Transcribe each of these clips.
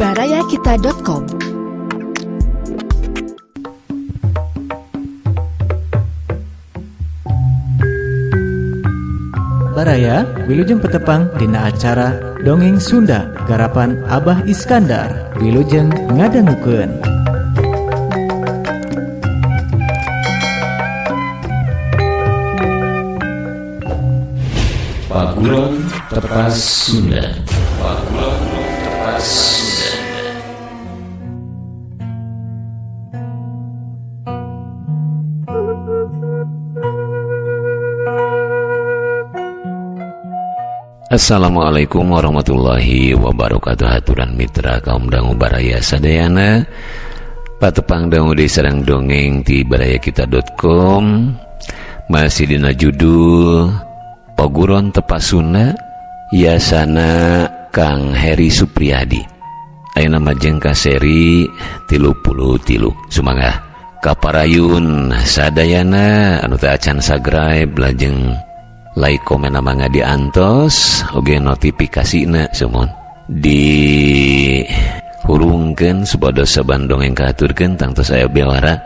barayakita.com. Baraya, wilujeng petepang dina acara Dongeng Sunda garapan Abah Iskandar. Wilujeng ngadangukeun. Paguron Tepas Sunda. Paguron Tepas Sunda. Assalamualaikum warahmatullahi wabarakatuh. Haturan mitra kaum dangu baraya sadayana, patepang dangu di sareng dongeng ti barayakita.com. Masih dina judul Paguron Tepas Sunda yasana Kang Heri Supriyadi. Ayeuna majeng ka seri 33. Sumangga kaparayun sadayana anu teu acan subscribe lajeng like komen mangga diantos oge notifikasina sumon dihurungkeun supados saban dongeng kahaturkeun tangtos aya bewara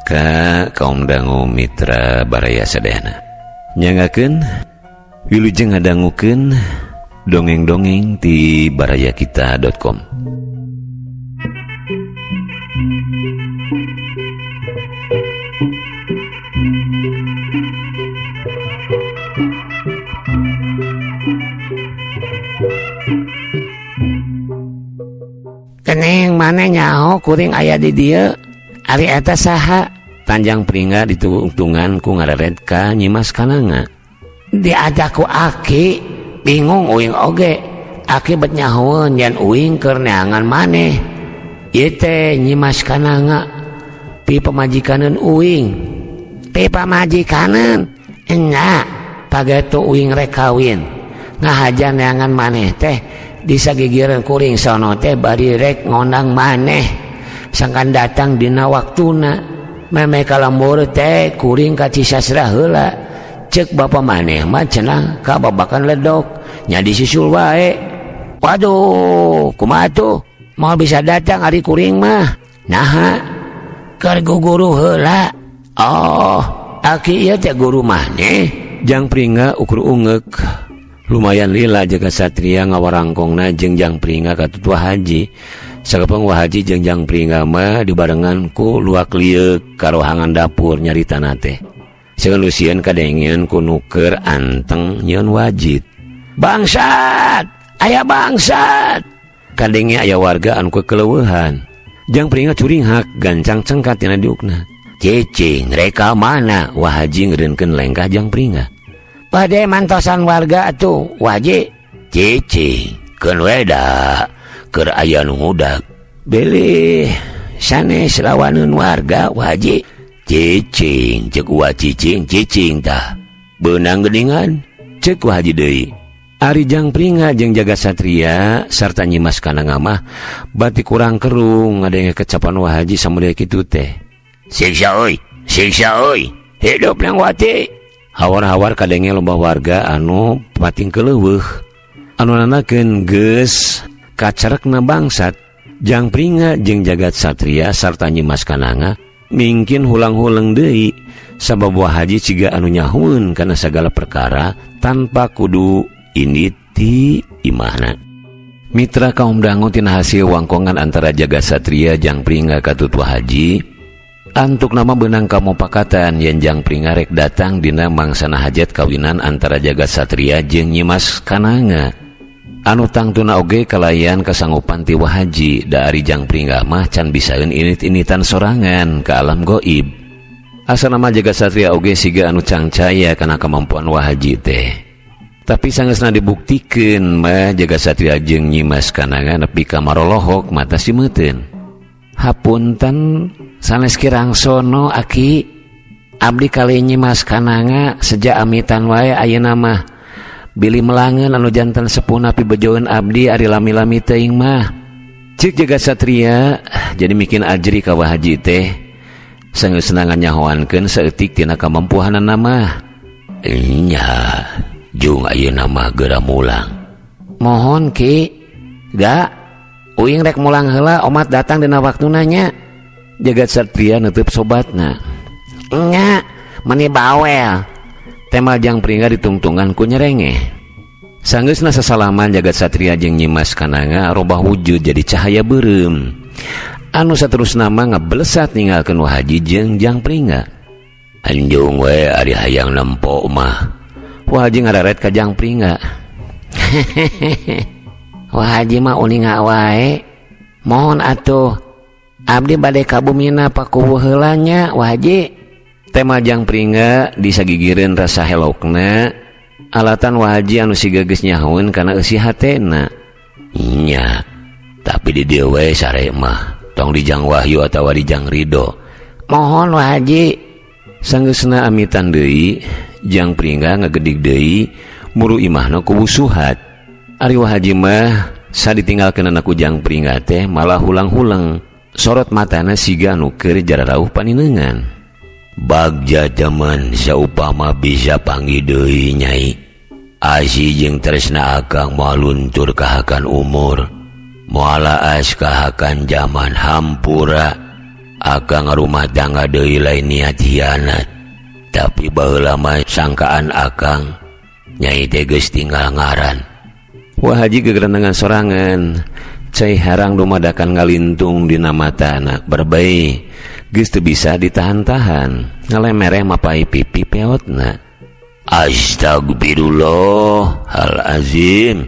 ka kaum dangu mitra baraya sadayana. Nyangakeun wilujeng ngadangukeun dongeng-dongeng ti barayakita.com. Keneng mana nyaho kuring aya di dieu ari eta saha? Tanjang Pringga ditungtungan ku ngareret ka Nyimas Kananga. Diajak ku aki bingung uing oge. Aki bet nyahoeun yen uing keur neangan maneh. Ieu teh Nyimas Kananga pi pamajikaneun uing. Pi pamajikaneun enya pagetu uing rek kawin. Ngahajan neangan maneh teh disagigireun kuring sono teh bari rek ngondang maneh sangkan datang dina waktuna meme kalambur teh kuring ka Cisasra heula ceuk bapa maneh mah cenah ka babakan ledok nya disusul wae. Waduh, kumaha tuh moal bisa datang ari kuring mah naha keur guguru heula. Oh, aki ieu teh guru maneh. Jang Pringga ukur ungeuk lumayan lila jaga satria ngawarangkongna jeung Jang Pringga ka Tua Haji. Sakepeng Wa Haji jeung Jang Pringga mah dibarengan ku luak lieuk ka rohangan dapur nyaritana teh. Sieun lusieun kadengeun ku nuker anteng nyeun wajit. Bangsat, aya bangsat. Kadenge aya warga anu kekeleueuhan. Jang Pringga curinghak gancang cengkat tina diukna. Cicing rek ka mana? Wa Haji ngeureunkeun lengkah Jang Pringga. Bade mantosan warga atuh wajib cicing keun we da keur aya nu ngudag bilih sanes lawaneun warga wajib cicing ceuk wa cicing cicing tah beunang geuningan ceuk Wa Haji deui. Ari Jang Pringga jeung Jaga Satria sarta Nyimas Kananga mah bati kurang kerung ngadenge kecapan Wa Haji samudia kitu teh. Siksa euy, siksa euy, hidup nang wati. Hawar-hawar kadenge loba warga anu pating keleuweuh anu nanakeun geus kacarekna bangsat. Jang Pringga jeung Jagat Satria sarta Nyimas Kananga mingkin hulang-huleng deui sabab Wa Haji ciga anu nyahueun kana sagala perkara tanpa kudu indit ti imahna. Mitra kaum dangu tina hasil wangkongan antara Jagat Satria Jang Pringga ka Tua Haji antuk nama benang kamupakatan yen Jang Pringga rek datang dina mangsana hajat kawinan antara Jagat Satria jeung Nyimas Kananga anu tangtuna oge kalayan kasanggupan ti Wa Haji. Da ari Jang Pringga mah can bisaeun init-initan sorangan ka alam goib. Asana mah Jagat Satria oge siga anu cangcaya kana kemampuan Wa Haji teh. Tapi sangeusna dibuktikeun mah Jagat Satria jeung Nyimas Kananga nepi ka marolohok mata simeuteun. Hapunten sanes kirangsono aki, abdi kali Nyimas Kananga seja amitan wae ayeuna mah bilih melangeun anu jantan sepuhna pibejoeun abdi ari lami-lami teuing mah. Ceuk Jagat Satria jadi mikin ajri ka Wa Haji teh sangeusna nganyahoankeun saeutik tina kamampuhanana mah. Nya jung ayeuna mah geura mulang. Mohon ki ga Uing rek mulang heula omat datang dina waktuna nya. Jagat Satria nutup sobatna. Nya, meni bawel. Temal Jang Pringga ditungtungan ku nyerengeh. Sanggeusna sasalaman Jagat Satria jeung Nyimas Kananga robah wujud jadi cahaya beureum. Anu saterusna mah ngablesat ninggalkeun Wa Haji jeung Jang Pringga. Anjung we ari hayang nempo mah. Wa Haji ngareret ka Jang Pringga. Wa Haji mah uninga wae. Mohon atuh abdi bade ka bumina pakuwu heula nya Wa Haji. Tema Jang Pringga disagigireun rasa helokna alatan Wa Haji anu siga geus nyahoeun kana eusi hatena. Nya, tapi di dieu we sare mah tong di Jang Wahyu atawa di Jang Ridho. Mohon Wa Haji. Sanggeusna amitan deui, Jang Pringga ngagedig deui muru imahna ku Suhat. Ari Wa Haji mah saditinggalkeunana ku Jang Pringga teh malah hulang-hulang. Sorot matana siga anu keur jararauh paninengan. Bagja teman saupama bisa panggih deui nyai. Asi jeung tresna akang moal luntur kahakan umur, moal aas kahakan jaman hampura. Akang rumah tangga deui lain niat hianat. Tapi baheula mah sangkaan akang nyai teh geus tinggal ngaran. Wa Haji gegerenengan sorangan, cai harang dumadakan ngalintung dina matana berbei geus teu bisa ditahan-tahan, ngalemereh mapai pipi peotna. Astagfirullah hal azim.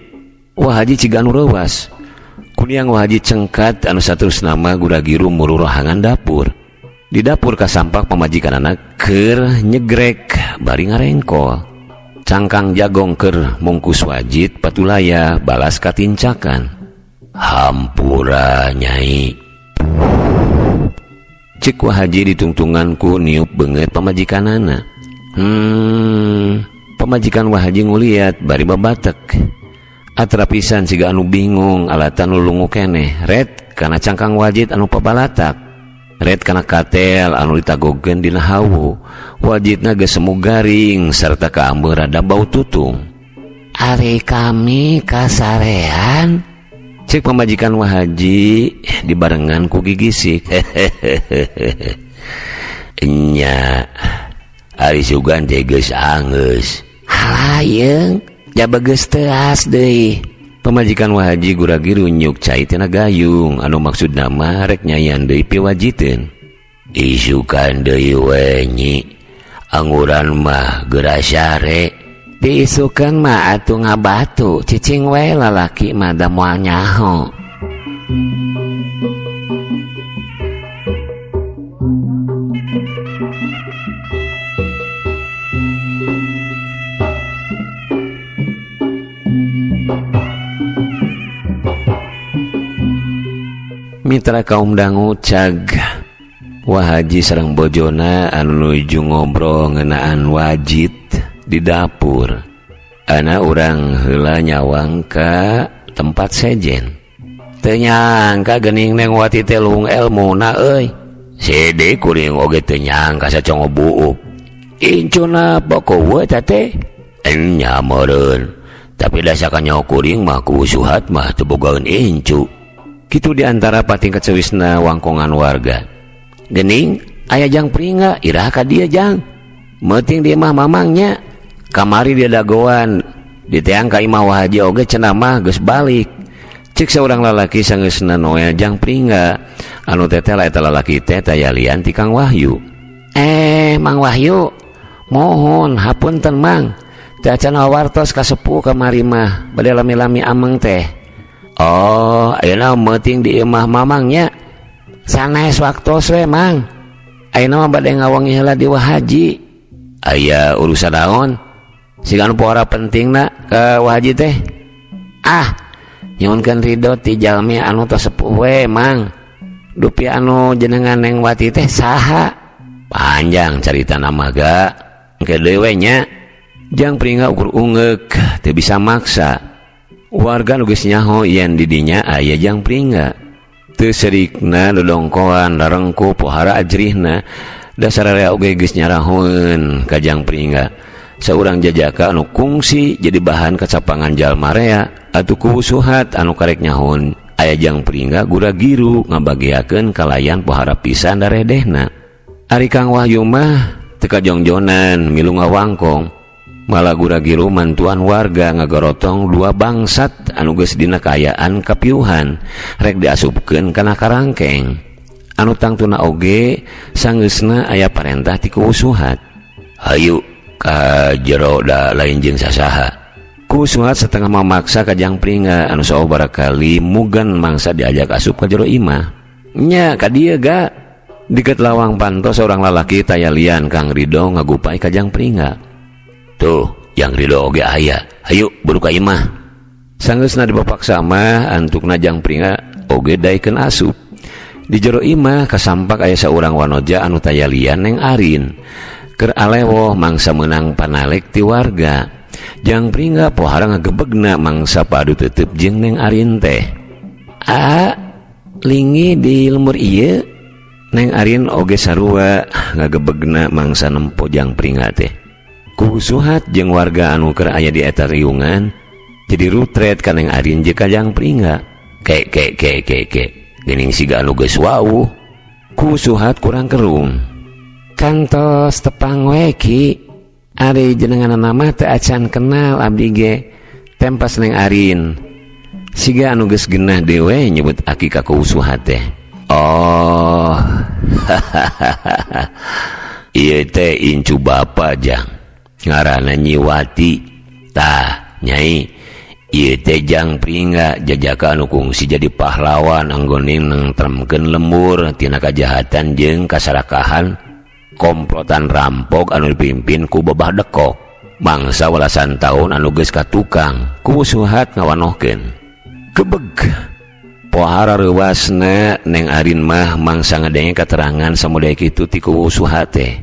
Wa Haji ciga anu reuwas. Kuniang Wa Haji cengkat anu saterusna mah guragiru muru rohangan dapur. Di dapur kasampak pamajikanana keur nyegrek bari ngarengkol. Cangkang jagong keur mungkus wajit patulaya balas katincakan. Hampura nyai. Cek Wa Haji ditungtungan ku niup beungeut pamajikanana. Pamajikan Wa Haji nguliat bari babatek. Atra pisan siga anu bingung alatan lulungu keneh. Red kana cangkang wajit anu pabalatak. Red kana katel anu ditagogeun dina hawu. Wajitna geus semu garing sarta kaambeu rada bau tutung. Ari kami kasarean. Cek pamajikan Wa Haji dibarengan ku gigisik. Nya, ari sugan teh geus anggeus. Halayeng, jaba geus teuas deui. Pamajikan Wa Haji guragiru nyuk cai tina gayung anu maksudna mah rek nyayan deui piwajiteun. Isukan deui we nyi, angguran mah geura sare. Diisukan mah atuh ngabatu, cicing we lalaki mah da moal nyaho. Mitra kaum dangu cag Wa Haji sareng bojona anu nuju ngobrol ngeunaan wajit di dapur. Ana urang heula nyawang ka tempat sejen. Teu nyangka geuning Neng Wati teh luhung elmuna euy. Sede kuring oge teu nyangka sacongo buuk. Incuna pokok we teh. Enya meureun. Tapi da sakanyaho kuring mah ku Suhat mah teu bogaeun incu. Kitu di antara pating kacewisna wangkongan warga. Gening aya Jang Pringga iraha ka dieu Jang. Meuting di imah mamangnya. Kamari dia dagoan diteang ka imah Wa Haji oge cenah mah geus balik. Cek saurang lalaki sangeusna noel Jang Pringga anu teteh eta lalaki teh tayalian ti Kang Wahyu. Mang Wahyu, mohon hapunten Mang. Teu acan wartos ka sepuh kamari mah bade lami-lami ameng teh. Oh, ayeuna meuting di imah mamangnya. Sanes waktos we Mang. Ayeuna mah bade ngawangi heula di Wa Haji. Aya urusan naon? Siga anu pohara pentingna ka Wa Haji teh. Ah, nyuhunkeun ridho ti jalmi anu tos sepuh we Mang. Dupi anu jenengan Neng Wati teh saha? Panjang carita nama ga. Engke deui we nya. Jang Pringga ukur ungeuk teu bisa maksa. Warga nu geus nyaho yen di dinya aya Jang Pringga. Teu serikna dodongkoan larengku pohara ajrihna. Dasar area oge geus nyarahoeun ka Jang Pringga. Saurang jajaka anu kungsi jadi bahan kacapangan jalma rea atuh ku Suhat anu karek nyahoeun aya Aya Jang Pringga gura-giru ngabageakeun kalayan pohara pisan daredehna. Ari Kang Wahyu mah teu kajongjonan milu ngawangkong. Malah gura-giru mantuan warga ngagorotong dua bangsat anu geus dina kaayaan kapiuhan rek diasupkeun kana karangkeng. Anu tangtuna oge sanggeusna aya parentah ti Kuwu Suhat. Hayu ka jero da lain jeung sasaha. Kuwu Suhat setengah memaksa ka Jang Pringga anu saobara kali mugan mangsa diajak asup ka jero imah. Nya ka dieu ga deket lawang panto seorang lalaki tayalian Kang Ridho ngagupai ka Jang Pringga. Tuh, Jang Ridho oge aya. Hayu buru ka imah. Sanggeusna dipapaksa mah antukna Jang Pringga oge daekeun asup. Di jero imah kasampak aya saurang wanoja anu tayalian Neng Arin. Keur alewoh mangsa meunang panalek ti warga. Jang Pringga pohara ngagebegna mangsa padu tetep jeung Neng Arin teh. A lingi di lemur ieu Neng Arin oge sarua ngagebegna mangsa nempo Jang Pringga teh. Kuwu Suhat jeung warga anu keur aya di eta riungan jadi rutret ka Neng Arin jeung ka Jang Pringga. Ke ke ke ke ke geuning siga anu geus wawuh. Kuwu Suhat kurang kerung. Kantos tepang we ki. Ari jenenganna mah teu acan kenal abdi ge. Tempas Neng Arin. Siga anu geus genah dewe nyebut aki ka Kuwu Suhat teh. Oh. Ieu teh incu bapa Jang. Ngaranna Nyiwati. Tah, Nyai. Ieu teh Jang Pringga jajaka anu kungsi jadi pahlawan anggone nengtremkeun lembur tina kajahatan jeung kasarakahan komplotan rampok anu dipimpin ku Babah Dekok. Mangsa welasan tahun anu geus katukang Kuwu Suhat ngawanohkeun. Gebeg. Pohara reuwasna Neng Arin mah mangsa ngadenge katerangan samudaya kitu ti Kuwu Suhat teh.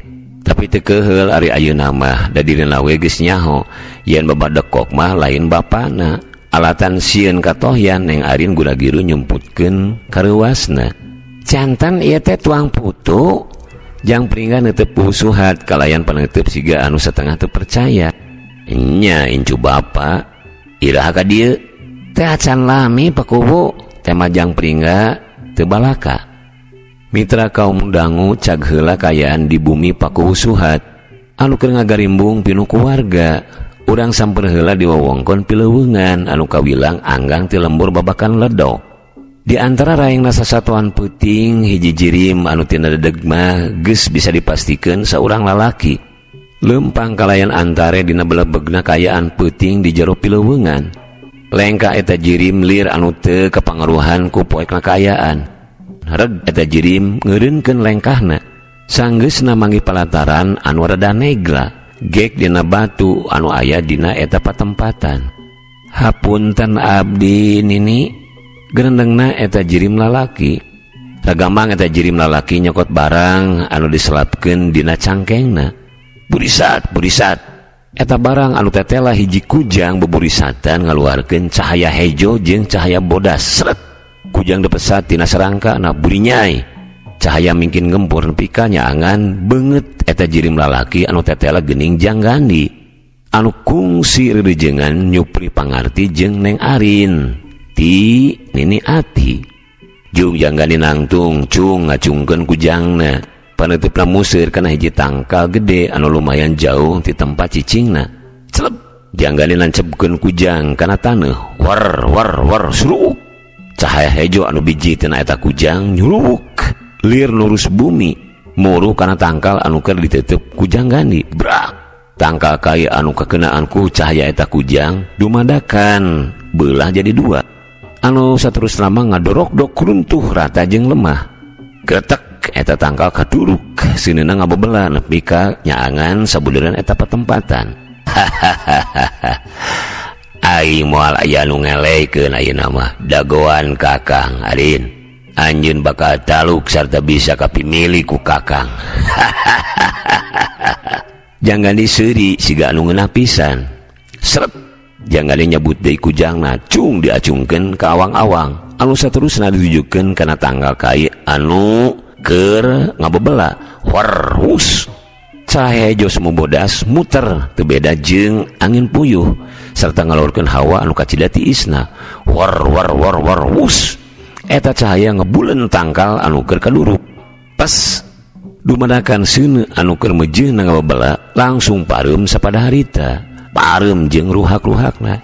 Tapi teu keuheul ari ayeuna mah da dirina we geus nyaho yen Babah Dekok mah lain bapana. Alatan sieun katohyan Neng Arin gura-giru nyumputkeun kareuwasna. Canten ieu teh tuang putu. Jang Pringga neuteup Kuwu Suhat kalayan paneuteub siga anu satengah teu percaya. Nya incu bapa iraha ka dieu teh acan lami Pak Kuwu tema Jang Pringga teu balaka. Mitra kaum dangu cag heula kaayaan di bumi Pakuwu Suhat anu keur ngagarimbung pinuh ku warga. Urang samper heula di wewengkon pileuweungan anu kawilang anggang ti lembur babakan ledok. Di antara raengna sasatoan peuting hiji jirim anu tina dedeg mah geus bisa dipastikeun saurang lalaki. Leumpang kalayan antare dina belebegna kaayaan peuting di jero pileuweungan. Lengkah eta jirim lir anu teu kapangaruhan ku poekna kaayaan. Reg eta jirim ngeureunkeun lengkahna. Sanggeusna manggih palataran anu rada negra, gek dina batu anu aya dina eta patempatan. Hapunten abdi nini, gerendengna eta jirim lalaki. Ragamang eta jirim lalaki nyokot barang anu diselapkeun dina cangkengna. Burisat, burisat. Eta barang anu tetela hiji kujang beburisatan ngaluarkeun cahaya hejo jeung cahaya bodas. Sret. Kujang depesat tina serangka na burinyai. Cahaya mingkin gempur nepi ka nyaangan beungeut eta jirim lalaki anu tetela geuning Jang Gandi. Anu kungsi rerejengan nyupri pangarti jeung Neng Arin ti Nini Ati. Jung Jang Gandi nangtung cung ngacungkeun kujangna. Paneutupna museur kana hiji tangkal gede anu lumayan jauh ti tempat cicingna. Celep Jang Gandi nancepkeun kujang kana taneuh. War war war suruk. Cahaya hejo anu biji tina eta kujang nyuruk lir nurus bumi muru kana tangkal anu keur ditutup kujang Gandi. Brak. Tangkal kai anu kakenaan ku cahaya eta kujang dumadakan beulah jadi dua. Anu saterusna mah ngadorok-dok runtuh rata jeung lemah. Kretek eta tangkal kaduruk seuneuna ngabebela nepi ka nyaangan sabuderan eta patempatan. Aing moal aya nu ngelekeun ayeuna mah dagoan Kakang Arin. Anjeun bakal taluk sarta bisa kapimili ku Kakang. Jang Gandi seuri siga anu ngeunah pisan. Sret Jang Gandi nyebut deui kujangna cung diacungkeun ka awang-awang. Anu saterusna ditujukeun kana tanggal kai anu keur ngabebela. War hus. Cahaya hejo sumubodas muter teu beda jeung angin puyuh serta ngaluarkeun hawa anu kacida tiisna. War war war war hus. Eta cahaya ngebulen tangkal anu keur kaduruk. Pas dumadakan seuneu anu keur meujeuhna ngababela langsung pareum sapada harita. Pareum jeung ruhak-ruhakna.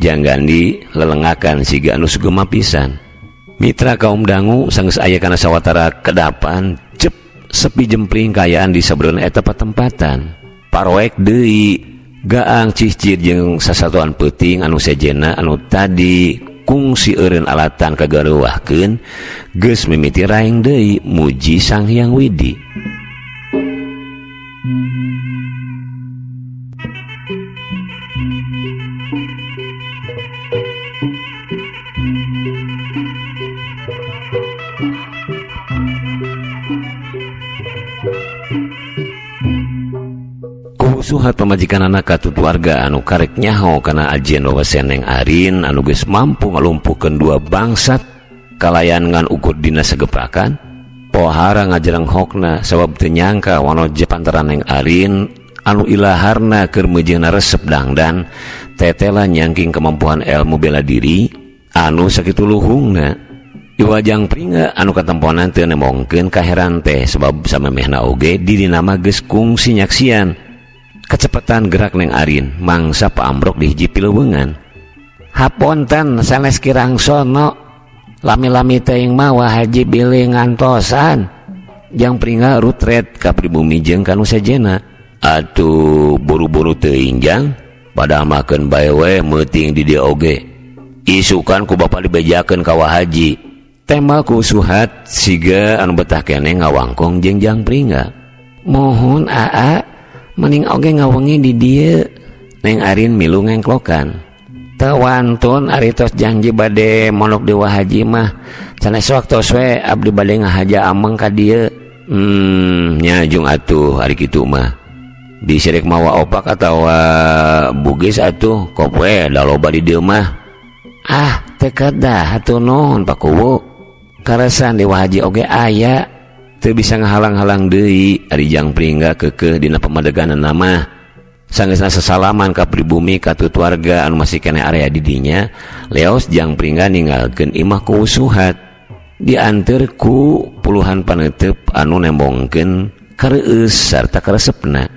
Jang Gandi lelengakan siga anu sugema pisan. Mitra kaum dangu sanggeus aya kana sawatara kedapan cep sepi jempling kaayaan di sabeureunan eta patempatan. Paroek deui gaang cicir jeung sasatuan peuting anu sejenna anu tadi kungsi eureun alatan kagareuwahkeun geus mimiti raeng deui muji Sang Hyang Widi. Suhat pamajikan anak katut warga anu karek nyaho kana ajian wawasen Neng Arin anu geus mampu ngalumpuhkeun dua bangsat kalayan ngan ukur dina segeprakan pohara ngajereng hokna sabab teu nyangka wanoja pantaran Neng Arin anu ilaharna keur meujeuhna resep dangdan tetela nyangking kemampuan ilmu bela diri anu sakitu luhungna. Iwajang pringa anu katemponan teu nemongkeun kaheran teh sebab samemehna oge dirina mah geus kungsi nyaksian kecepatan gerak Neng Arin mangsa paambrok di hiji pilewengan. Haponten sanes kirangsono lami-lami teuing mah Wa Haji bilih ngantosan. Jang pringa rutret ka pribumi jeung kanu sejena. Atuh buru-buru teuing jang padahal makeun bae we meuting di dieu oge. Isukan ku bapa dibejakeun ka Wa Haji. Tema ku Suhat siga anu betah keneh ngawangkong jeung Jang Pringa. Mohon aa mending oge ngawengi di dieu. Neng Arin milu ngengklokan. Teu wantun ari tos janji bade mondok di Wa Haji mah. Sanes waktos we abdi bade ngahaja ameng ka dieu. Nya jung atuh ari kitu mah. Disirek mawa opak atawa bugis atuh kop we da loba di dieu mah. Ah, teu kedah atuh nuhun Pak Kuwu. Karesan di Wa Haji oge aya. Teu bisa ngahalang-halang deui ari Jang Pringga keukeuh dina pamadeganna mah. Sanggeusna sesalaman ka pribumi katut warga anu masih keneh area di dinya, leos Jang Pringga ninggalkeun imah ku Suhat. Dianteur ku puluhan paneuteub anu nembongkeun kareueus sarta karesepna.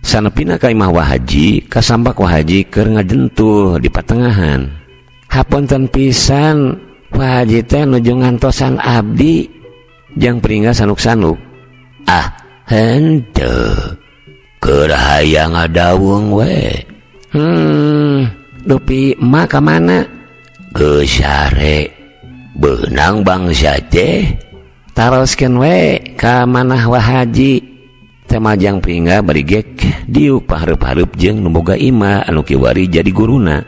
Sanepina ka imah Wa Haji, kasambak Wa Haji keur ngajentuh di patengahan. Hapunten pisan Wa Haji teh nuju ngantosan abdi. Jang Pringga sanuk-sanuk. Ah, henteu. Keur hayang ngadawung we. Dupi emak ka mana? Geus sare. Beunang bangsa teh. Taroskeun we ka manah Wa Haji. Tema Jang Pringga bari gek diuk pahareup-hareup jeung nu boga imah anu kiwari jadi guruna.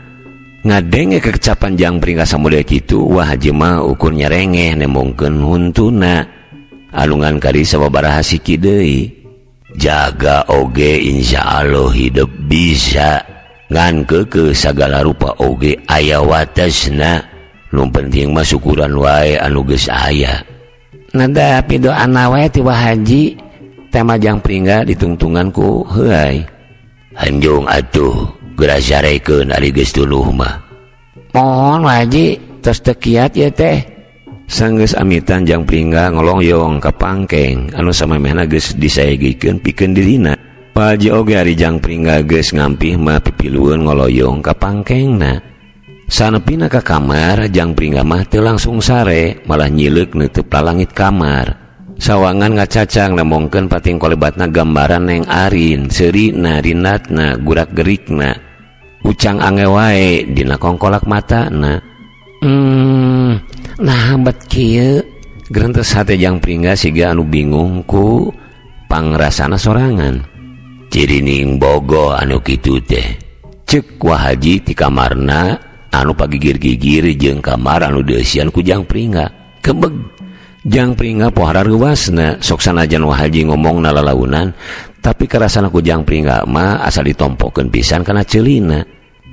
Ngadenge kekecapan Jang Pringga samodel kitu, Wa Haji mah ukur nyerengeh nembongkeun huntuna. Alungan kari sababaraha siki deui. Jaga oge insyaallah hidup bisa. Ngan keukeuh sagala rupa oge aya watesna. Nu penting mah syukuran wae anu geus aya. Nada pidoana wae ti Wa Haji. Tema Jang Pringga ditungtungan ku heuay. Hanjung atuh geura sarekeun ari geus tuluh mah. Mohon Wa Haji tos teu kiat ieu teh. Sanggeus amitan Jang Pringga ngolongyong ka pangkeng anu samemehna geus disayegikeun pikeun dirina. Pak Haji oge ari Jang Pringga geus ngampih mah pipilueun ngoloyong ka pangkengna. Sanepina ka kamar Jang Pringga mah teu langsung sare, malah nyileuk neuteub lalangit kamar. Sawangan ngacacang nembongkeun pating kolebatna gambaran Neng Arin, seurina, rinatna, gurak-gerikna. Ucang ange wae dina kongkolak matana. Nah bet kieu. Gerentes hate Jang Pringga siga anu bingung ku pangrasana sorangan. Cirining bogo anu kitu teh. Ceuk Wa Haji ti kamarna anu pagigir-gigir jeung kamar anu dieusian ku Jang Pringga. Kebeg Jang Pringga pohara reuwasna sok sanajan Wa Haji ngomongna lalaunan tapi karasana ku Jang Pringga mah asa ditompokeun pisan kana ceulina.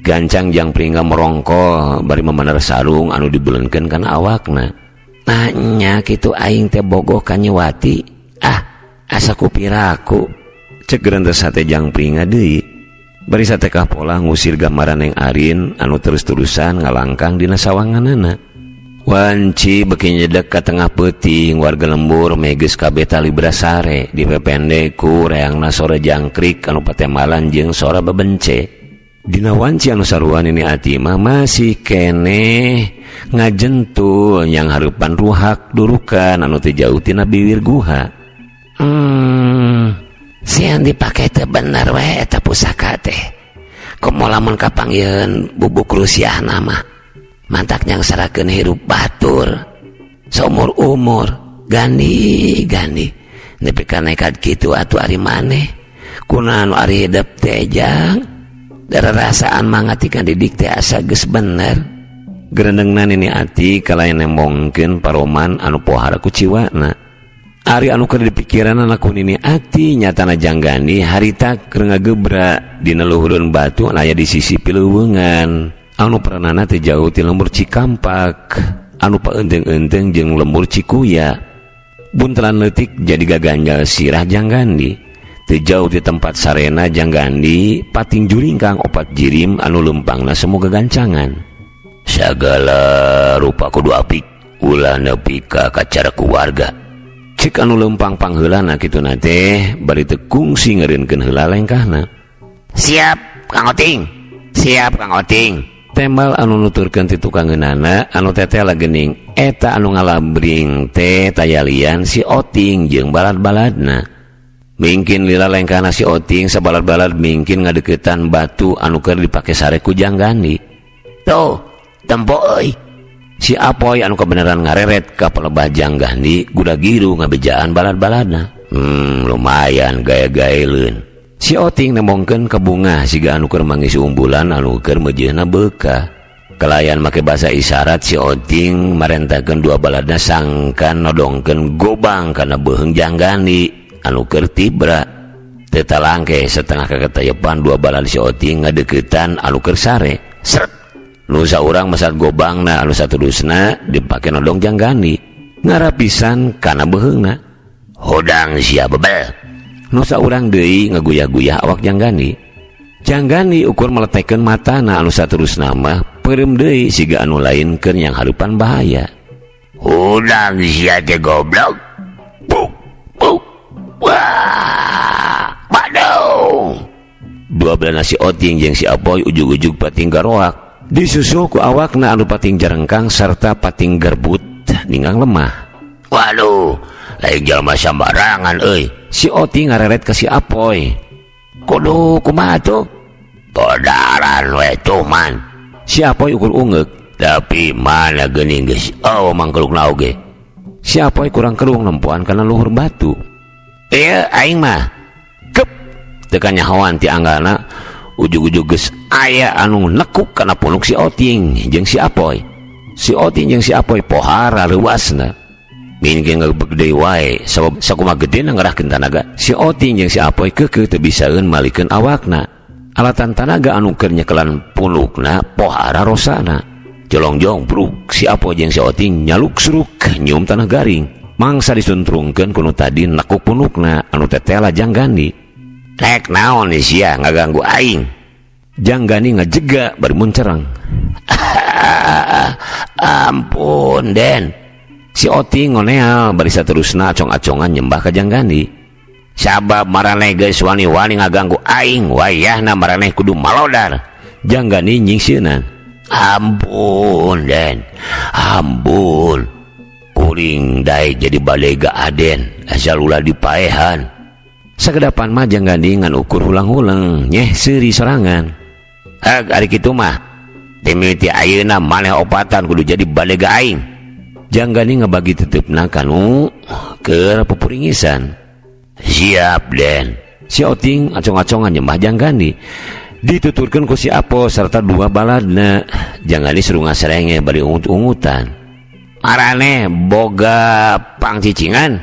Gancang Jang Pringga merongko bari mamaner sarung anu dibuleunkeun kana awakna. Nah nya kitu aing teh bogoh ka Nyiwati. Ah, asa ku piraku. Cek gerentes hate Jang Pringga deui. Bari satekah pola ngusir gambaran Neng Arin anu terus-terusan ngalangkang dina sawanganana. Wanci beki nyedek ka tengah peuting, warga lembur meges kabeh tali brasare dipepende ku reangna sora jangkrik anu patemalan jeung sora bebence. Dina wanci anu sarua, Nini Ati mah masih keneh ngajentul yang hareupan ruhak durukan anu teu jauh tina biwir guha. Sian dipake teu bener we eta pusaka teh. Komo lamun kapanggiheun bubuk rusiahna mah. Mantak nyangsarakeun hirup batur. Saumur umur gandi gandi. Nepi ka nekat kitu atuh ari maneh. Kunaon ari hidep teh, Jang? Dararasaan mangatikan didik teh asa geus bener. Gerendengna Nini Ati kalayan nembongkeun paroman anu pohara ku ciwana. Ari anu keur dipikiranana ku Nini Ati nyatana Janggani harita keur ngagebra dina luhureun batu anu aya di sisi pileuweungan anu peranana teu jauh ti lembur Cikampak anu paeunteung-eunteung jeung lembur Cikuya. Buntelan leutik jadi gaganjal sirah Janggandi. Teu jauh di tempat sarena Janggandi pating juringkang opat jirim anu leumpangna semu gagancangan. Sagala rupa kudu apik, ulah nepi ka kacara ku warga. Cek anu leumpang pangheulana kituna teh bari teu kungsi ngeureunkeun heula lengkahna. Siap, Kang Oting. Siap, Kang Oting. Tembal anu nuturkeun ti tukangeunana anu tetela geuning eta anu ngalabring teh tayalian si Oting jeung balad-baladna. Mingkin lila lengkahna si Oting sabalad-balad mingkin ngadeukeutan batu anu keur dipake sare ku Janggani. Tuh, tempo euy. Si Apoy anu kebenaran ngareret ka palebah Janggani guda-giru ngabejaan balad-baladna. Lumayan gaya-gaeleun. Si Oting nembongkeun ka bungah siga anu keur mangisi umbulan anu keur meujeuhna beukah. Kalayan make basa isyarat, si Oting marentahkeun dua baladna sangkan nodongkeun gobang kana beuheung Janggani anu keur tibra. Teu talangke setengah kaketayepan, dua balad si Oting ngadeuketan anu keur sare. Sret! Nu saurang mesat gobangna, anu saterusna dipake nodong Janggani. Ngarapisan kana beuheungna. Hodang sia, bebel. Nu saurang deui ngaguyah-guyah awak Janggani. Janggani ukur meletekeun matana, anu saterusna mah peureum deui siga anu lain keur yang hareupan bahaya. Hudang sia teh, goblok. Buk buk. Wah, waduh. Dua belas si Oting jeung si Apoy ujug-ujug pating garoak. Disusul ku awakna anu pating jarengkang serta pating gerbut ninggang lemah. Waduh, lain jalma sambarangan euy. Si Oting ngareret ka si Apoy. Kudu kumaha tuh? Podaran we tuman. Si Apoy ukur ungeuk. Tapi mana geuning geus oh mangkelukna oge. Si Apoy kurang kerung nempoan kana luhur batu. Ieu aing mah. Kep, teu kanyahoan ti anggalna ujug-ujug geus aya anu nekuk kana punuk si Oting jeung si Apoy. Si Oting jeung si Apoy pohara leuwasna. Mingkin ngegebeg deui wae sabab sakumaha gedena ngerahkeun tanaga. Si Oting jeung si Apoy keukeuh teu bisaeun malikeun awakna. Alatan tanaga anu keur nyekelan punukna pohara rosana. Jolongjong bruk, si Apoy jeung si Oting nyaluk suruk nyium tanah garing. Mangsa disuntrungkeun ku nu tadi nekuk punukna anu tetela Janggani. Rek naon sia ngaganggu aing? Janggani ngajega bari muncerang. Ampun, Den. Si Oting ngoneal bari saterusna acong-acongan nyembah ka Janggani. Sabab maraneh geus wani-wani ngaganggu aing, wayahna maraneh kudu malodar. Janggani nyingsieunan. Ampun, Den. Ampun. Kuring daek jadi balega Aden asal ulah dipaehan. Sakedapan mah Janggani ngan ukur hulang-huleng nyeh seuri sorangan. Hag ari kitu mah. Dimimiti ayeuna maneh opatan kudu jadi balega aing. Janggani ngabagi tetepna kanu keur pupuringisan. Siap, Den. Si Oting acong-acongan nyembah Janggani. Dituturkeun ku si Apo serta dua baladna. Janggani serunga serenge bari ungut-ungutan. Maraneh boga pangcicingan.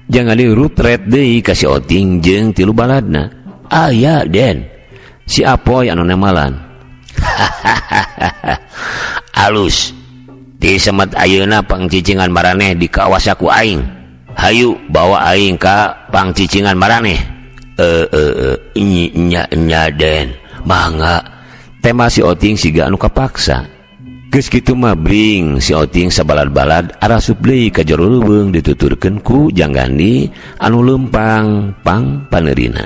Janggani rutret deui ka si Oting jeung tilu baladna. Aya, Den. Si Apoy anu nemalan. Alus. Di semet ayeuna pangcicingan maraneh dikawasa ku aing. Hayu bawa aing ka pangcicingan maraneh. Eh eh eh nya nya, Den. Mangga tema si Oting siga anu kapaksa. Geus kitu mah bring si Oting sabalad-balad arasup deui ka jero leuweung dituturkeun ku Janggani anu leumpang pang paneurina.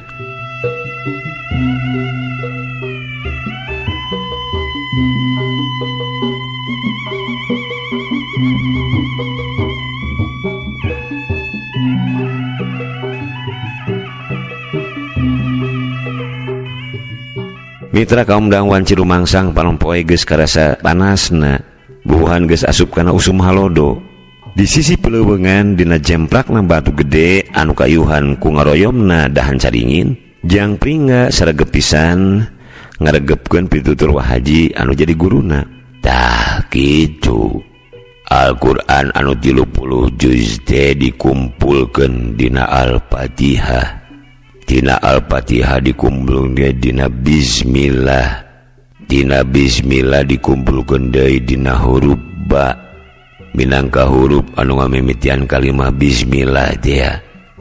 Mitra kaum dangwan Cirumangsang panompoe geus karasa panasna, bubuhan geus asup kana usum halodo. Di sisi peleuweungan dina jemprakna batu gede anu kayuhan ku ngaroyomna dahan caringin, Jang Pringga saregep pisan ngaregepkeun pitutur Wa Haji anu jadi guruna. Tah kitu. Al-Qur'an anu 30 juz teh dikumpulkeun dina Al-Fatihah. Dina Al-Fatihah dikumpulkeun deui dina Bismillah. Dina Bismillah dikumpulkeun deui dina huruf ba. Minangka huruf anu ngamimitian kalimah Bismillah teh.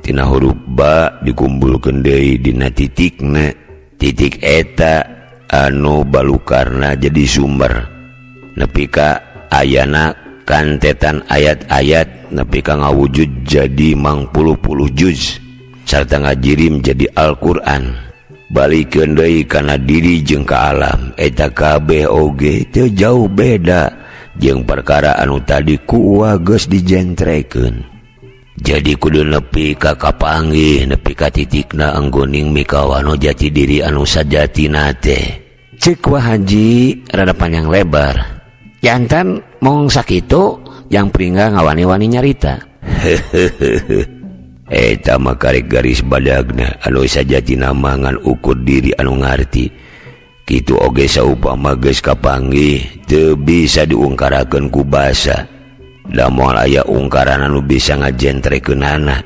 Dina huruf ba dikumpulkeun deui dina titikna. Titik eta anu balukarna jadi sumber. Nepi ka ayana kantetan ayat-ayat nepi ka ngawujud jadi mangpuluh-puluh juz. Sarta ngajirim jadi Al-Qur'an. Balikeun deui kana diri jeung ka alam eta kabeh oge teu jauh beda jeung perkara anu tadi ku uwa geus dijentrekeun. Jadi kudu nepi ka kapanggih nepi ka titikna anggoning mikawano jati diri anu sajatina teh. Ceuk Wa Haji rada panjang lebar. Jantan mong sakitu Jang Pringga ngawani-wani nyarita. Eta mah karek garis badagna anu sajatina mah ngan ukur diri anu ngarti. Kitu oge saupama geus kapanggih teu bisa diungkarakeun ku basa. Da moal aya ungkaran anu bisa ngajentrekeunana.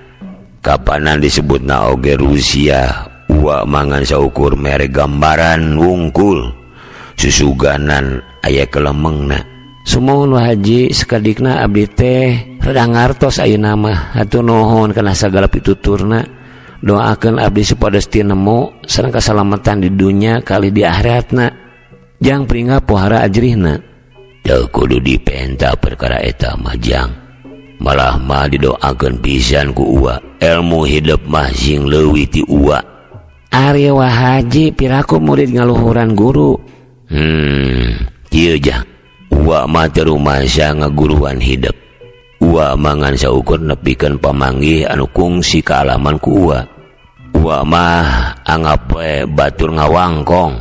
Kapanan disebutna oge Rusia uwa mangan saukur mere gambaran wungkul susuganan aya kelemengna. Sumuhun Wa Haji sakadikna abdi teh rada ngartos ayeuna mah. Hatur nuhun kana sagala pituturna. Doakeun abdi supados tinemu sareng kasalamatan di dunya kali di akhiratna. Jang Pringga pohara ajrihna. Teu kudu dipenta perkara eta mah Jang. Malah mah didoakeun pisan ku uwa. Elmu hidup mah sing leuwih ti uwa. Ari Wa Haji piraku murid ngaluhuran guru. Kieu Jang. Uwa mah teu rumasa ngaguruan hidup. Uwa mangan saukur nepikeun pamanggih anu kungsi kaalaman ku uwa. Uwa mah anggap we batur ngawangkong.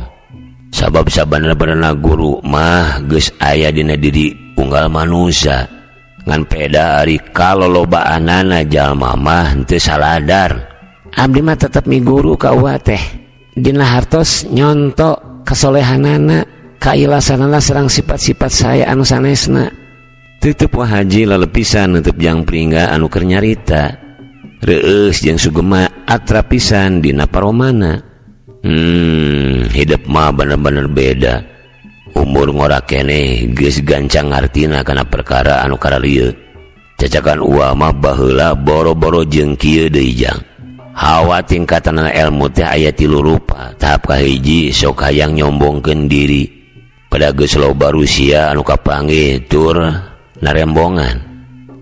Sabab sabener-benerna guru mah geus aya dina diri unggal manusia. Ngan peda ari kalolobaanana jalma mah henteu saladar. Abdi mah tetep miguru ka uwa teh. Dina hartos nyonto kasolehanana, kailasanana sareng sifat-sifat saya anu sanesna. Tutup Wa Haji lalepisan nutup Jang Pringga anu keur nyarita. Reueus jeung sugema atrap pisan dina paromana. Hidup mah bener-bener beda. Umur ngora keneh geus gancang ngartina kana perkara anu kararieu. Cacakan uwa mah baheula boro-boro jeung kieu deui Jang. Hawa tingkatan ilmu teh aya tilu rupa. Tahap kahiji sok hayang nyombongkeun diri. Pada geus loba Rusia anu kapanggih tur narembongan.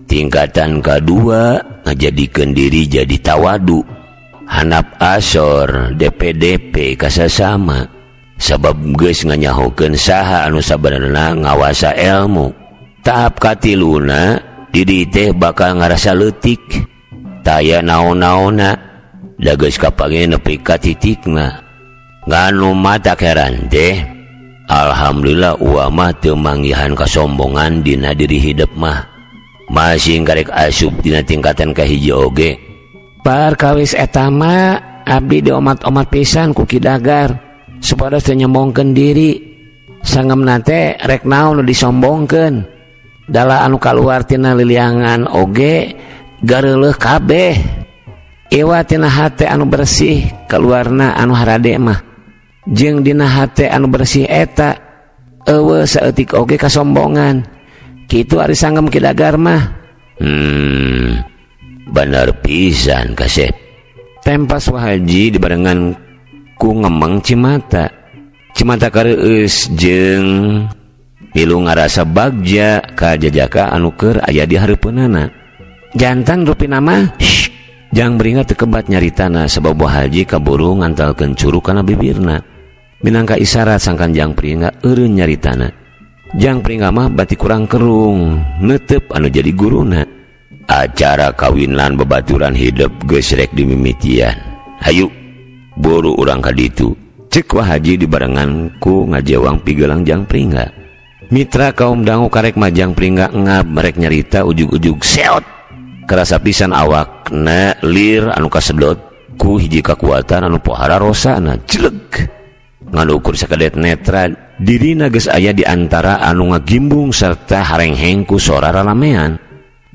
Tingkatan kadua ngajadikeun diri jadi tawadu. Hanap asor DPDP kasasama. Sabab geus nganyahokeun saha anu sabenerna ngawasa ilmu. Tahap katiluna diri teh bakal ngarasa leutik. Taya naon-naonna da geus kapanggih nepi ka titikna. Nganu mata heran teh alhamdulillah uwa mah teu manggihan kasombongan dina diri hidup mah. Masing karek asup dina tingkatan kahiji oge. Parkawis eta mah abdi diomat-omat pisan ku Ki Dagar supados teu nyombongkeun diri. Sangemna teh rek naon nu disombongkeun. Dala anu kaluar tina liliangan oge gareuleuh kabeh. Iwa tina hate anu bersih kaluarna anu harade mah. Jeung dina hate anu bersih eta eueuh saeutik oge kasombongan. Kitu ari sanggem Ki Dagar mah. Bener pisan kasep. Tempas Wa Haji dibarengan ku ngemeng cimata. Cimata kareueus jeung milu ngarasa bagja ka jajaka anu keur aya di hareupeunana. Jantan rupina mah Jang Pringga teu kebat nyaritana sabab Wa Haji kaburu ngantalkeun curug kana bibirna. Minangka isarat sangkan Jang Pringga eureun nyaritana. Jang Pringga mah bati kurang kerung, neuteup anu jadi guruna. Acara kawinan babaturan hidup geus rek dimimitian. Hayu, buru urang ka ditu. Cek Wa Haji dibarengan ku ngajewang pigelang Jang Pringga. Mitra kaum dangu karek mah Jang Pringga ngab merek nyarita ujug-ujug seot. Kerasa pisan awakna lir anu kasedot ku hiji kakuatan anu pohara rosana jeleg. Ngan ukur sakedet netra dirina geus aya di antara anu ngagimbung serta harengheng ku sora raramean.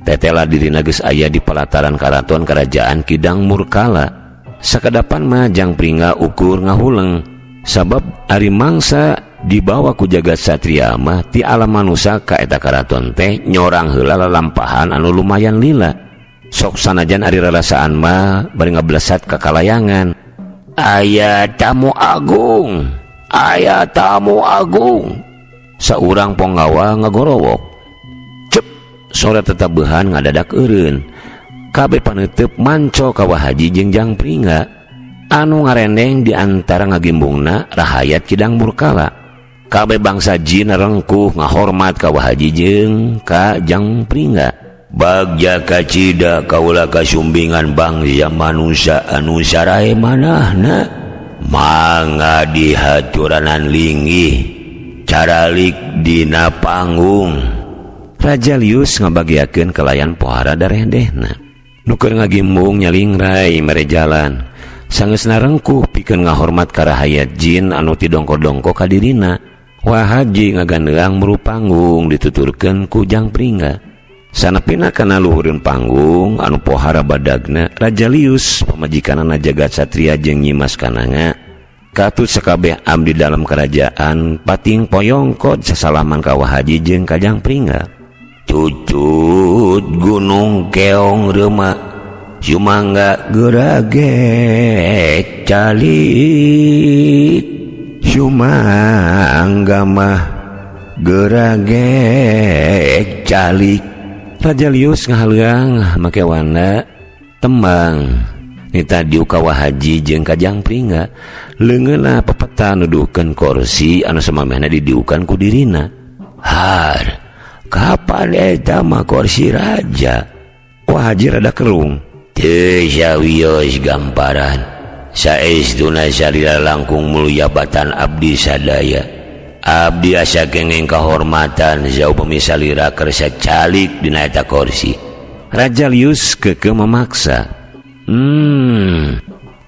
Tetela dirina geus aya di pelataran karaton kerajaan Kidang Murkala. Sakedapan mah Jang Pringga ukur ngahuleng sabab ari mangsa dibawa ku jagat satria mah ti alam manusa ka eta karaton teh nyorang heula lalampahan anu lumayan lila. Sok sanajan ari rarasaan mah bari ngablesat ka kalayangan. Aya tamu agung, aya tamu agung. Saurang ponggawa ngagorowok. Cep, sora tetabehan ngadadak eureun. Kabeh paneuteub manco ka Wa Haji jeung Jang Pringga. Anu ngarendeng di antara ngagimbungna rahayat Kidang Murkala. Kabeh bangsa jin rengkuh ngahormat ka Wa Haji jeung ka Jang Pringga. Bagja kacida kaula kasumbingan bangsa manusia anu sarae manahna. Mangga dihaturanan linggih caralik dina panggung. Raja Lius ngabagiakeun kalayan pohara darehdehna. Nu keur ngagimbung nyalingrai mere jalan. Sangeusna rengkuh pikeun ngahormat ka rahayat jin anu ti dongko-dongko ka dirina. Wa Haji ngagandeang muru panggung dituturkeun ku Jang Pringga. Sanepina kana luhureun panggung anu pohara badagna Raja Lius pamajikanana Jagat Satria jeung Nyimas Kananga. Katut sakabeh abdi dalam kerajaan pating poyongkot sasalaman ka Wa Haji jeung ka Jang Pringga. Cucut gunung keong reuma sumangga geragek calik sumangga mah geragek calik. Raja Lius ngahaleuang make wanda tembang nita diuk ka Wa Haji jeung ka Jang Pringga. Leungeunna pepeta nuduhkeun kursi anu samamehna didiukan ku dirina. Har, kapan eta mah kursi raja? Wa Haji rada kerung. Teu sawios gamparan. Saestuna salila langkung mulia batan abdi sadaya. Abdi asa kengeng kahormatan saupami salira kersa calik dina eta kursi. Raja Lius keukeuh memaksa.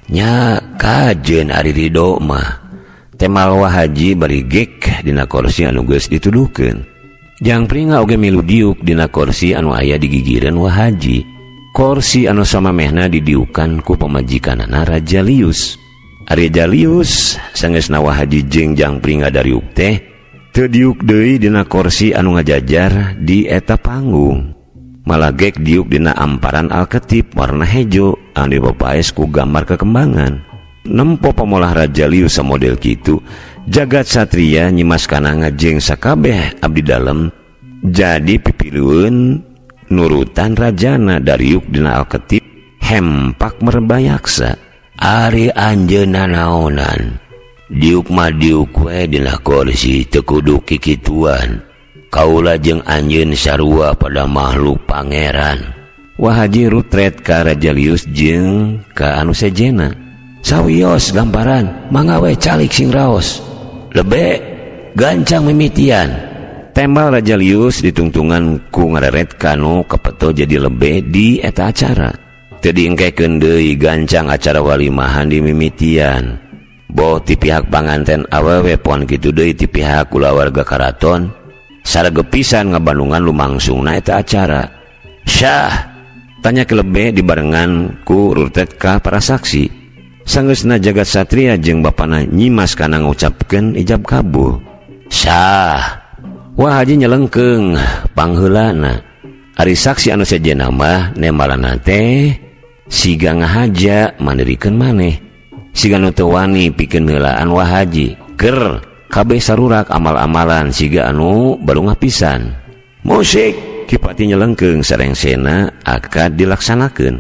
Nya kajeun ari ridho mah. Temal Wa Haji bari gek dina kursi anu geus dituduhkeun. Jang Pringga oge milu diuk dina kursi anu aya di gigireun Wa Haji. Kursi anu samamehna didiukan ku pamajikanana Raja Lius. Raja Lius sangeusna Wa Haji jeung Jang Pringga dariuk teh teu diuk deui dina kursi anu ngajajar di eta panggung. Malah gek diuk dina amparan alketip warna hejo anu dipapaes ku gambar kekembangan. Nempo pamolah Raja Lius samodel kitu, Jagat Satria Nyimas Kananga jeung sakabeh abdi dalem jadi pipilueun nurutan rajana dariuk dina alketip hempak merbayaksa. Ari anjeunna naonan diuk mah diuk we dina kursi teu kudu kikituan. Kaula jeung anjeun sarua pada makhluk pangeran. Wa Haji rutret ka Raja Lius jeung ka anu sejena. Sawios gamparan mangga we calik sing raos. Lebe gancang mimitian. Tembal Raja Lius ditungtungan ku ngareret kanu kepeto jadi lebe di eta acara. Teu diengkekeun deui gancang acara walimahan di mimitian. Boh ti pihak panganten awewe pon kitu deui ti pihak kulawarga karaton. Sarege pisan ngabandungan lumangsungna eta acara. Syah tanya ke lebe dibarengan ku rurtet ka para saksi. Sanggeusna Jagat Satria jeung bapana Nyimas kana ngucapkeun ijab kabul. Syah Wa Haji nyelengkeung pangheulana. Ari saksi anu sejenna mah nembalana teh siga ngahaja mandirikeun maneh. Siga nu teu wani pikeun heulaan Wa Haji. Ker Kabeh sarurak amal-amalan siga anu balungah pisan. Musik Ki Pati nyelengkeung sarengsena akad dilaksanakeun.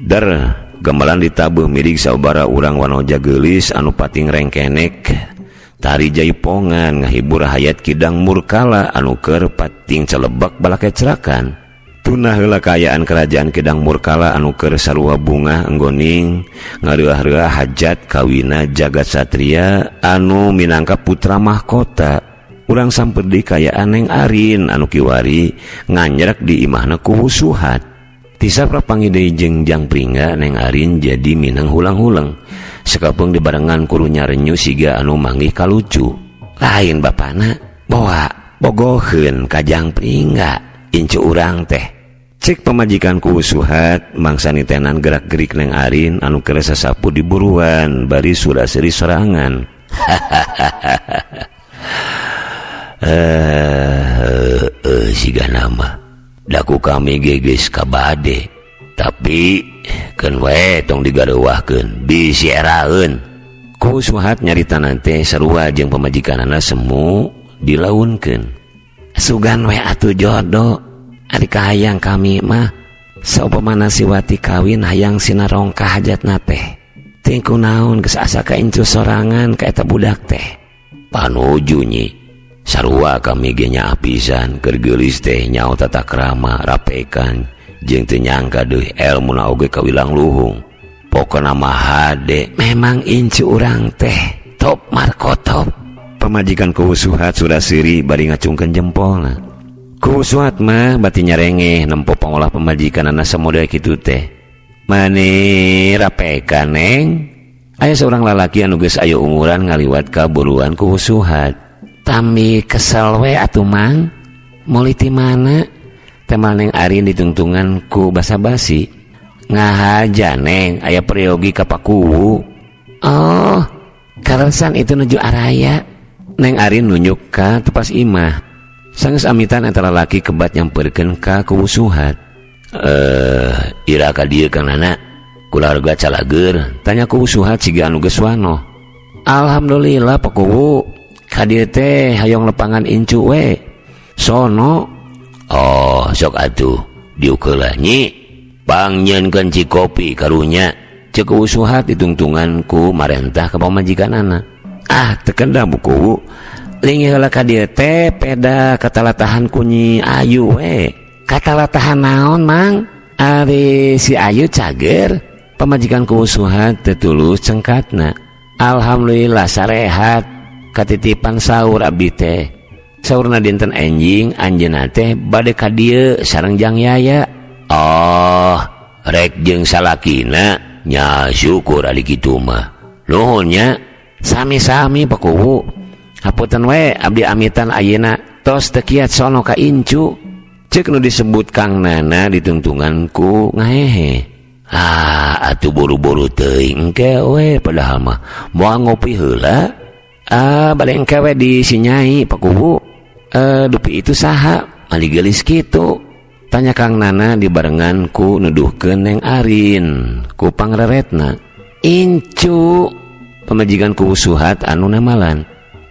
Der gamelan ditabuh mirig saubara urang wanoja geulis anu pating rengkenek. Tari jaipongan ngahibur hayat Kidang Murkala anu keur pating celebak balakecrakan. Tunah heula kaayaan kerajaan Kidang Murkala anu keur sarua bungah enggoning ngareuah-reuah hajat kawina Jagat Satria anu minangka putra mahkota. Urang samper deui kaayaan Neng Arin anu kiwari nganyerek di imahna Kuwu Suhat. Tisapra panggih deui jeung Jang Pringga Neng Arin jadi minang hulang-huleng. Sekapeung dibarengan kurunya renyu siga anu manggih kalucu. Lain bapana bawa bogoheun ka Jang Pringga incu urang teh. Cek pamajikan Kuwu Suhat mangsa nitenan gerak-gerik Neng Arin anu keur sasapu di buruan bari sura-seri sorangan. Siga nama daku kami geus kabade tapi keun we tong digareuwahkeun bisi eraeun. Kuwu Suhat nyaritana teh sarua jeung pamajikanana semu dilaunkeun. Sugan we atuh jodoh ari kahayang kami mah saupamana si Wati kawin hayang sinarongka hajatna teh. Teu kunaon geus asa ka incu sorangan ka eta budak teh. Panuju nyi sarua kami ge nyaah pisan keur geulis teh nyaho tata krama rapekan jeung teu nyangka deui elmuna oge kawilang luhung. Pokona mah hade memang incu urang teh top markotop. Pamajikan Kuwu Suhat sura-seuri bari ngacungkeun jempolna. Kuwu Suhat mah bati nyarengeh nempo pangolah pamajikanana samodel kitu teh. Mani rapekan Neng. Aya seorang lalaki anu geus aya umuran ngaliwat ka buruan Kuwu Suhat. Tami kesel we atuh Mang. Meuli ti mana? Temal Neng Arin ditungtungan ku basa-basi. Ngahaja Neng aya peryogi ka Pakuwu. Oh, kaleresan itu nuju araya. Neng Arin nunjuk ka tepas imah. Sanggeus amitan eta lalaki kebat nyamperkeun ka Kuwu Suhat. Ira ka dieu Kang Nana? Kulawarga calageur? Tanya Kuwu Suhat siga anu geus wanoh. Alhamdulillah Pak Kuwu. Ka dieu teh hayang lepangan incu we. Sono. Oh, sok atuh diukeula nyi. Pangnyieunkeun cikopi karunya. Ceuk Kuwu Suhat ditungtungan ku marentah ka pamajikanana. Ah, teu kendang Bu Kuwu. Linggih heula ka dieu teh peda katalatahan ku Nyi Ayu we. Katalatahan naon, Mang? Ari si Ayu cager. Pamajikan Kuwu Suhat teu tulus cengkatna. Alhamdulillah sarehat katitipan saur abdi teh. Saurna dinten enjing anjeunna teh bade ka dieu sareng Jang Yaya. Oh, rek jeung salakina nya syukur ari kitu mah. Nuhun nya. Sami-sami Pak Kuwu. Hapunten we abdi amitan ayeuna tos teu kiat sono ka incu. Ceuk nu disebut Kang Nana ditungtungan ku ngahehe. Ah, atuh buru-buru teuing engke we padahal mah moal ngopi heula. Ah, bade engke we di si Nyai Pak Kuwu. Dupi itu saha? Mali geulis kitu. Tanya Kang Nana dibarengan ku nuduhkeun Neng Arin ku pangreretna. Incu pamajikan Kuwu Suhat anu namalan.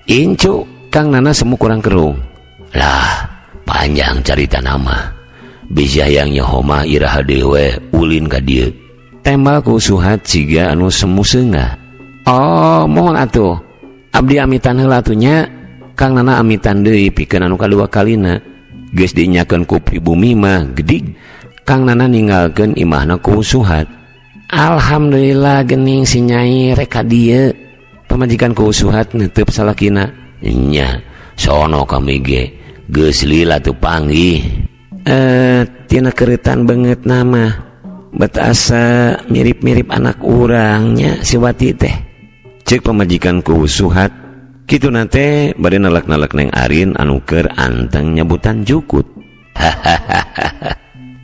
Incu Kang Nana semu kurang kerung. Lah, panjang carita nama. Bisa hayang nyaho mah iraha deui we ulin ka dieu. Tembal Kuwu Suhat siga anu semu seungah. Oh, mohon atuh. Abdi amitan heula atuh nya. Kang Nana amitan deui pikeun anu kadua kalina. Geus dinyakeun ku pribumi mah gedig. Kang Nana ninggalkeun imahna Kuwu Suhat. Alhamdulillah gening si Nyai rek ka dieu. Pamajikan Kuwu Suhat neuteub salakina. Nya, sono kami ge geus lila teu panggih. Tina keuritan beungeut nama. Bet asa mirip-mirip anak urangnya si Wati teh. Ceuk pamajikan Kuwu Suhat. Kitu na teh bade nalak-nalak Neng Arin anu keur anteng nyabutan jukut.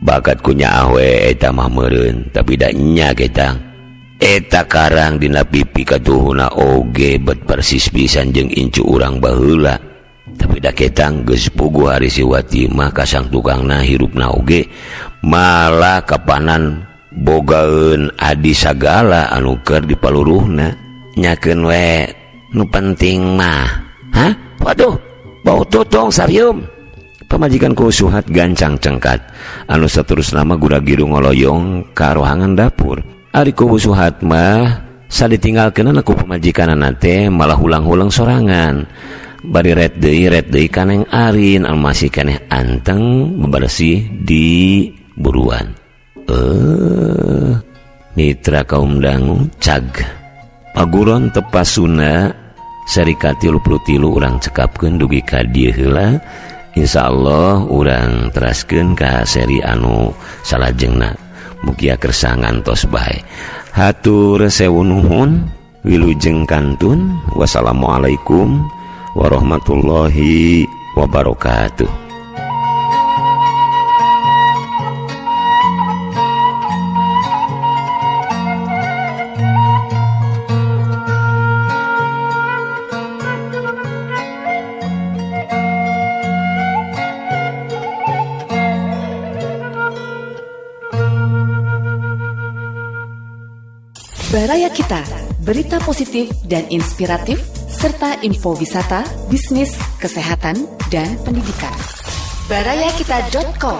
Bakat ku nyaah we eta mah meureun, tapi da nya ketang. Eta karang dina pipi katuhuna oge bet persis pisan jeung incu urang baheula. Tapi da ketang geus puguh ari si Wati mah kasang tukangna hirupna oge malah kapanan bogaeun adi sagala anu keur dipaluruhna. Nyakeun we nu penting mah Hah? Waduh, bau tutung sarium. Pamajikan ku Suhat gancang cengkat anu saterusna mah gura-giru ngoloyong ka rohangan dapur. Ari kubu Suhat mah saditinggalkeunana ku pamajikanana teh malah hulang-hulang sorangan. Bari ret deui ka Neng Arin anu masih keneh anteng bebersih di buruan. Mitra kaum dangu cag paguron tepas Sunda seri ka-33 urang cekapkeun dugi ka dieu heula. Insya Allah urang teraskeun ka seri anu salajengna, mugia kersa ngantos bae. Hatur sewu nuhun, wilujeng kantun, wassalamualaikum warahmatullahi wabarakatuh. Baraya Kita, berita positif dan inspiratif, serta info wisata, bisnis, kesehatan, dan pendidikan. Barayakita.com.